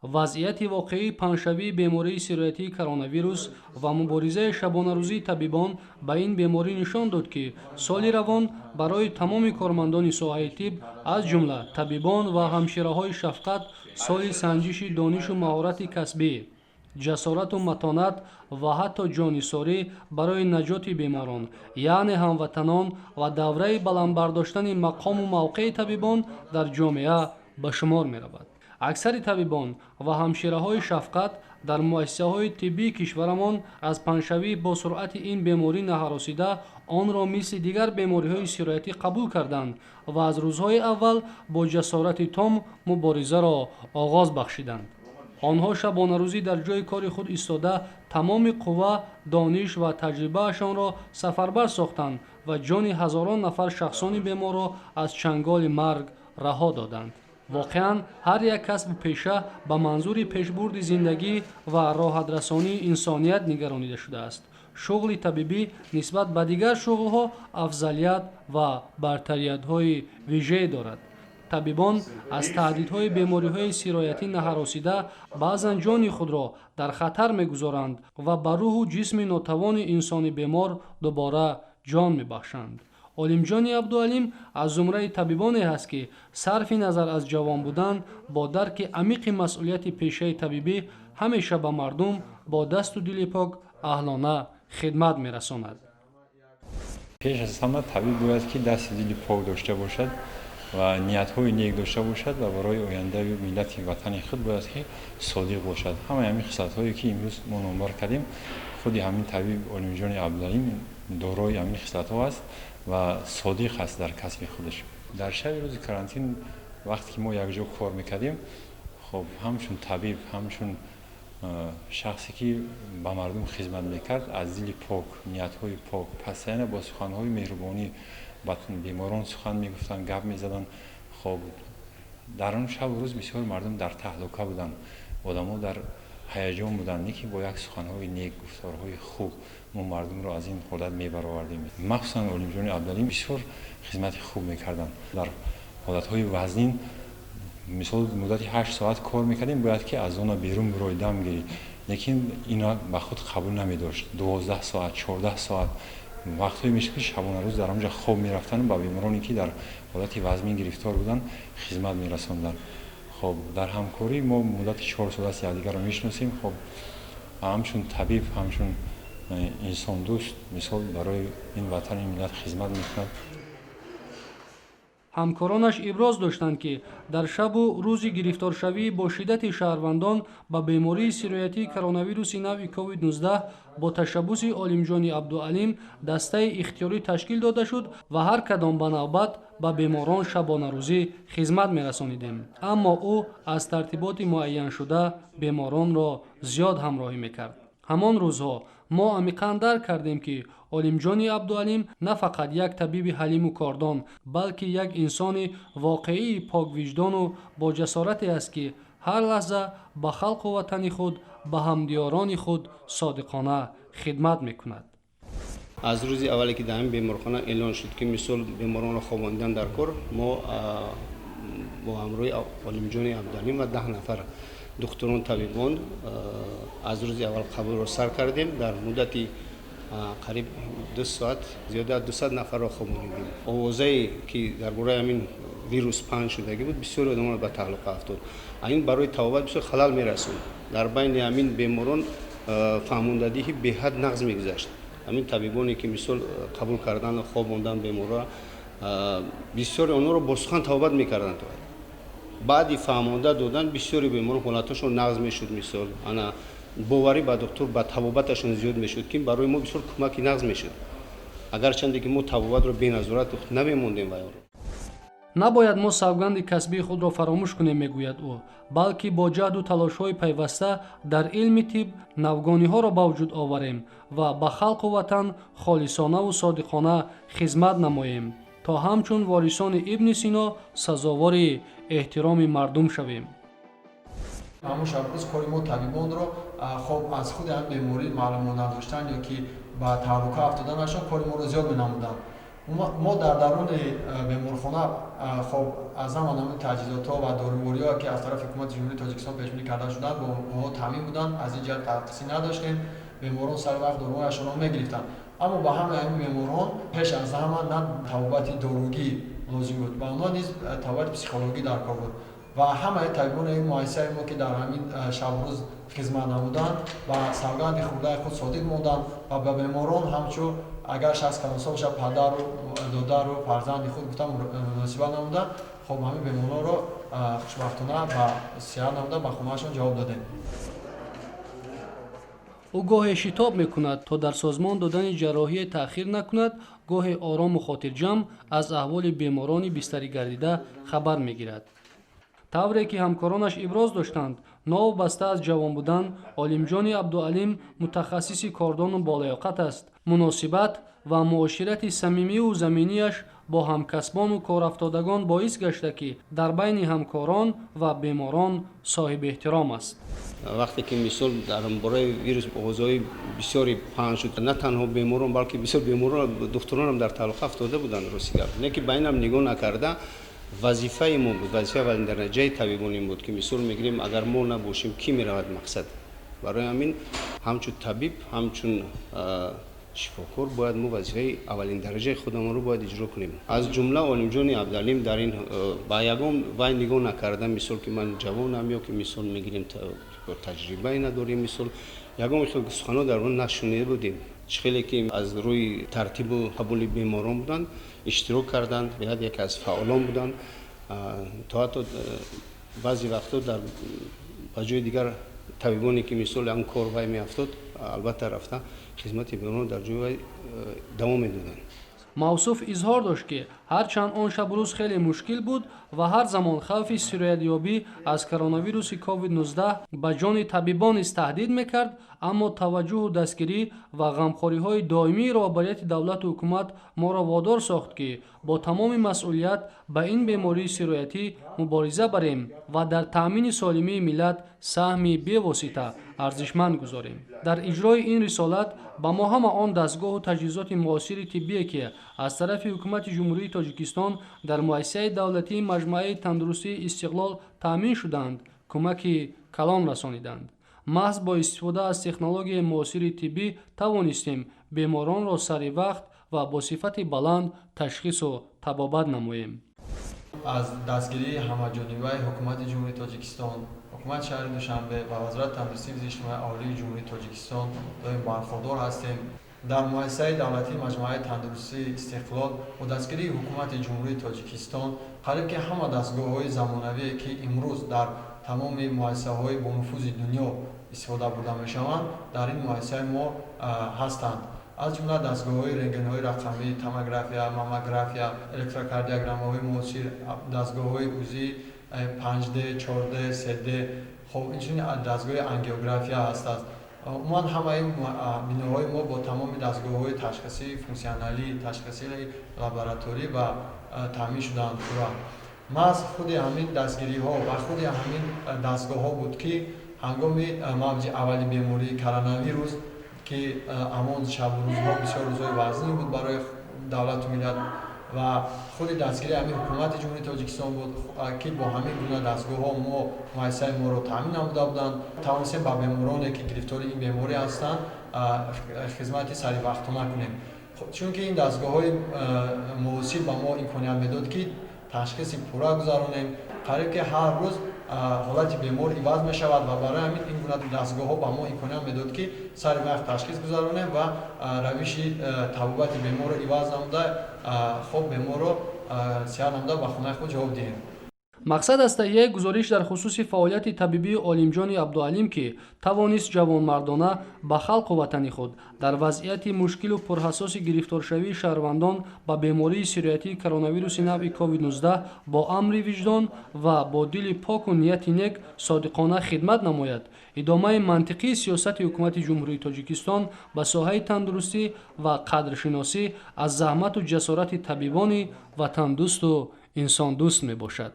Вазъияти воқеии паҳншавии бемории сироятии коронавирус ва муборизаи шабонарӯзии табибон ба ин беморӣ нишон дод, ки соли равон барои тамоми кормандони соҳаи тиб, аз ҷумла табибон ва ҳамшираҳои шафқат, соли санҷиши донишу маҳорати касбӣ, ҷасорату матонат ва ҳатто ҷоннисорӣ барои наҷоти беморон, яъне ҳамватанон, ва давраи баландбардоштани мақому мавқеи табибон дар ҷомеа ба шумор меравад. Аксари табибон ва ҳамшираҳои шафқат дар муассисаҳои тиббии кишварамон аз паҳншавии босуръати ин беморӣ наҳаросида, онро мисли дигар бемориҳои сироятӣ қабул карданд ва аз рӯзҳои аввал бо ҷасорати том муборизаро оғоз бахшиданд. Онҳо шабонарӯзӣ дар ҷойи кори худ истода, тамоми қувва, дониш ва таҷрибаашонро сафарбар сохтанд ва ҷони ҳазорон нафар шахсони беморро аз чанголи марг раҳо доданд. Воқеан, ҳар як касбу пеша ба манзури пешбурди зиндагӣ ва роҳатрасонии инсоният нигаронида шудааст. Шуғли табибӣ нисбат ба дигар шуғлҳо афзалият ва бартариятҳои вижае дорад. Табибон аз таҳдидҳои бемориҳои сироятӣ наҳаросида, баъзан ҷони худро дар хатар мегузоранд ва ба рӯҳу ҷисми нотавони инсони бемор дубора ҷон мебахшанд. Олимҷони Абдуалим аз зумраи табибоне ҳаст, ки сарфи назар аз ҷавон будан, бо дарки амиқи масъулияти пешаи табибӣ ҳамеша ба мардум бо дасту дили пок аҳлона хидмат мерасонад. Пеш аз ҳама табиб бояд, ки дасти дили пок дошта бошад ва ниятҳои нек дошта бошад ва барои ояндаи миллати ватани худ бояд, ки содиқ бошад. Ҳамаи ҳамин хислатҳое, ки имрӯз мо номбар кардем, худи ҳамин табиб Олимҷони Абдуалим дорои ҳамин хислатҳо аст ва содиқ аст дар касби худаш. Дар шаби рӯзи карантин, вақте ки мо якҷо кор мекардем, хоб, ҳамчун табиб, ҳамчун шахсе, ки ба мардум хизмат мекард, аз дили пок, ниятҳои пок, постоянно бо суханҳои меҳрубонӣ ба беморон сухан мегуфтанд, гап мезаданд. Хоб, дар он шабу рӯз бисёр мардум дар таҳлука буданд, одамо дар ҳаяҷон буданд, не ки бо як суханҳои нек, гуфторҳои хуб мо мардумро аз ин ҳолат мебаровардем. Махсусан Олимҷони Абдуалим бисёр хизмати хуб мекарданд дар ҳолатҳои вазнин. Мисол, муддати 8 соат кор мекардем, бояд ки аз зона берун бирои, дам гирӣ, лекин ина ба худ қабул намедошт. 12 соат, 14 соат, вақтҳое мешуд, ки шабонарӯз дар он ҷо хоб мерафтанд, ба бемороне, ки дар ҳолати вазмин гирифтор буданд, хизмат мерасонданд. Хоб, дар ҳамкорӣ мо муддати 4 сол аст якдигарро мешиносем. Хоб, ҳамчун табиб, ҳамчун инсондӯст, мисол, барои ин ватани миллат хизмат мекунад. Ҳамкоронаш иброз доштанд, ки дар шабу рӯзи гирифторшавии бо шиддати шаҳрвандон ба бемории сироятии коронавируси навъи COVID-19 бо ташаббуси Олимҷони Абдуалим дастаи ихтиёрӣ ташкил дода шуд ва ҳар кадом ба навбат ба беморон шабонарӯзӣ хизмат мерасонидем, аммо ӯ аз тартиботи муайяншуда беморонро зиёд ҳамроҳӣ мекард. Ҳамон рӯзҳо мо амиқан дарк кардем, ки Олимҷони Абдуалим на фақат як табиби ҳалиму кордон, балки як инсони воқеии поквиҷдону бо ҷасорате аст, ки ҳар лаҳза ба халқу ватани худ, ба ҳамдиёрони худ содиқона хидмат мекунад. Аз рӯзи аввале, ки дар ҳамин беморхона эълон шуд, ки мисол беморонро хобондан дар кор, мо бо ҳамроҳи Олимҷони Абдуалим ва 10 нафар духтурон, табибон аз рӯзи аввал қабулро сар кардем. Дар муддати қариб 2 соат зиёда аз 200 нафарро хобонидем. Овозае, ки дар бораи ҳамин вирус паҳн шудагӣ буд, бисёри одамонро ба таҳлука афтод. Ин барои табобат бисёр халал мерасонд. Дар байни ҳамин беморон фаҳмондадиҳӣ беҳад нағз мегузашт. Ҳамин табибоне, ки мисол қабул кардан, хобондан беморро, бисёри онҳоро бо сухан табобат мекарданд. Баъди фаҳмонда додан бисёри беморон ҳолаташон нағз мешуд. Мисол, ана боварӣ ба духтур, ба табобаташон зиёд мешуд, ки барои мо бисёр кӯмаки нағз мешуд, агарчанде ки мо табобатро беназорат намемондем вайро. Набояд мо савганди касбии худро фаромӯш кунем, мегӯяд ӯ, балки бо ҷаҳду талошҳои пайваста дар илми тиб навгониҳоро ба вуҷуд оварем ва ба халқу ватан холисонаву содиқона хизмат намоем, то ҳамчун ворисони Ибни Сино сазовори эҳтироми мардум шавем. Ҳамон шабрӯз кори мо табибонро, хоб, аз худи ҳамин беморӣ маълумот надоштан ё ки ба таҳлука афтоданашон кори моро зиёд менамуданд. Мо дар даруни беморхона, хоб. Аз ҳама намуди таҷҳизотҳо ва дорувориҳо, ки аз тарафи ҳукумати Ҷумҳурии Тоҷикистон пешбинӣ карда шуданд, бо онҳо таъмин буданд. Аз ин ҷиҳат тақсӣ надоштем. Беморон сари вақт доруҳояшонро мегирифтанд. Аммо ба ҳамаи ҳамин беморон пеш аз ҳама на табобати доругӣ лозим буд, ба онҳо низ табобати психологӣ дар кор буд. Ва ҳамаи табибони ин муассисаи мо, ки дар ҳамин шабрӯз хизмат намуданд, ба савганди хурдаи худ содиқ монданд ва ба беморон ҳамчун агар шахс калонсол бошад, падару додару фарзанди худ гуфта муносибат намуданд. Хоб, ҳамин беморонро хушбахтона ба сиҳат намуда ба хонаашон ҷавоб додем. Ӯ гоҳе шитоб мекунад, то дар созмон додани ҷарроҳие таъхир накунад, гоҳе орому хотирҷамъ аз аҳволи беморони бистарӣ гардида хабар мегирад. Тавре ки ҳамкоронаш иброз доштанд, новобаста аз ҷавон будан, Олимҷони Абдуалим мутахассиси кордону болаёқат аст. Муносибат ва муоширати самимиву заминияш бо ҳамкасбону корафтодагон боис гашта, ки дар байни ҳамкорон ва беморон соҳиби эҳтиром аст. Вақте ки мисол дар бораи вирус овозҳои бисёре паҳн шуд, на танҳо беморон, балки бисёр беморон, духтуронам дар тааллуқа афтода буданд. Рости гап, не ки ба инам нигоҳ накарда, вазифаи мо буд, вазифаи аввалиндараҷаи табибон ин буд, ки мисол мегирем, агар мо набошем, кӣ меравад? Мақсад, барои ҳамин ҳамчун табиб, ҳамчун шифокор бояд мо вазифаи аввалиндараҷаи худамонро бояд иҷро кунем. Аз ҷумла Олимҷони Абдуалим дар ин ба ягон вай нигоҳ накарда, мисол ки ман ҷавонам ё ки мисол мегирем, таҷрибае надорем, мисол ягон хел суханҳо дар он нашунида будем. Чӣ хеле ки аз рӯи тартибу қабули беморон буданд, иштирок карданд, беҳад яке аз фаъолон буданд. То ҳатто баъзе вақтҳо дар ба ҷои дигар табибоне ки мисол ҳам кор вай меафтод, албатта рафта хизмати беморон дар ҷои вай давом медоданд. Мавсуф изҳор дошт, ки ҳарчанд он шабу рӯз хеле мушкил буд ва ҳар замон хавфи сироятёбӣ аз коронавируси COVID-19 ба ҷони табибон низ таҳдид мекард, аммо таваҷҷӯҳу дастгирӣ ва ғамхориҳои доимии роҳбарияти давлату ҳукумат моро водор сохт, ки бо тамоми масъулият ба ин бемории сироятӣ мубориза барем ва дар таъмини солимии миллат саҳми бевосита арзишманд гузорем. Дар иҷрои ин рисолат ба мо ҳама он дастгоҳу таҷҳизоти муосири тиббие, ки аз тарафи ҳукумати Ҷумҳурии Тоҷикистон дар муассисаи давлатии маҷмӯаи тандурустии Истиқлол таъмин шуданд, кӯмаки калон расониданд. Маҳз бо истифода аз технологияи муосири тиббӣ тавонистем беморонро сари вақт ва бо сифати баланд ташхису табобат намоем. Аз дастгирии ҳамаҷонибаи Ҳукумати Ҷумҳурии Тоҷикистон, Ҳукумати шаҳри Душанбе ва Вазорати тандурустӣ ҳифзи иҷтимоии аҳолии Ҷумҳурии Тоҷикистон доим бархурдор ҳастем. Дар муассисаи давлатии маҷмӯаи тандурустии Истиқлол бо дастгирии Ҳукумати Ҷумҳурии Тоҷикистон қариб ки ҳама дастгоҳҳои замонавие, ки имрӯз дар тамоми муассисаҳои бонуфузи дунё истифода бурда мешаванд, дар ин муассисаи мо ҳастанд. Аз ҷумла дастгоҳҳои рентгенҳои рақамӣ, томография, маммография, электрокардиограммаҳои муосир, дастгоҳҳои УЗИ 5D, 4D, 3D, хоб, инчунин дастгоҳи ангиография ҳастанд. Умуман, ҳамаи биноҳои мо бо тамоми дастгоҳҳои ташхисии функсионалӣ, ташхисии лабораторӣ ва таъмин шудаанд пурра. Маҳз худи ҳамин дастгириҳо ва худи ҳамин дастгоҳҳо буд, ки ҳангоми мавҷи аввали бемории коронавирус, ки ҳамон шабу рӯзҳо бисёр рӯзҳои вазнин буд барои давлату миллат, ва худи дастгирии ҳамин Ҳукумати Ҷумҳурии Тоҷикистон буд, ки бо ҳамин гуна дастгоҳҳо мо муассисаи моро таъмин намуда буданд, тавонистем ба бемороне, ки гирифтори ин беморӣ ҳастанд, хизмати саривақтона кунем, чунки ин дастгоҳҳои муосир ба мо имконият медод, ки ташхиси пурра гузаронем. Қариб ки ҳар рӯз ҳолати бемор иваз мешавад ва барои ҳамин ин гуна дастгоҳҳо ба мо имконият медод, ки сари вақт ташхис гузаронем ва равиши табобати беморро иваз намуда, хоб, беморро сиҳат намуда ба хонаи худ ҷавоб диҳем. Мақсад аз таҳияи гузориш дар хусуси фаъолияти табибии Олимҷони Абдуалим, ки тавонист ҷавонмардона ба халқу ватани худ дар вазъияти мушкилу пурҳассоси гирифторшавии шаҳрвандон ба бемории сироятии коронавируси навъи COVID-19 бо амри виҷдон ва бо дили поку нияти нек содиқона хидмат намояд, идомаи мантиқии сиёсати Ҳукумати Ҷумҳурии Тоҷикистон ба соҳаи тандурустӣ ва қадршиносӣ аз заҳмату ҷасорати табибони ватандӯсту инсондӯст мебошад.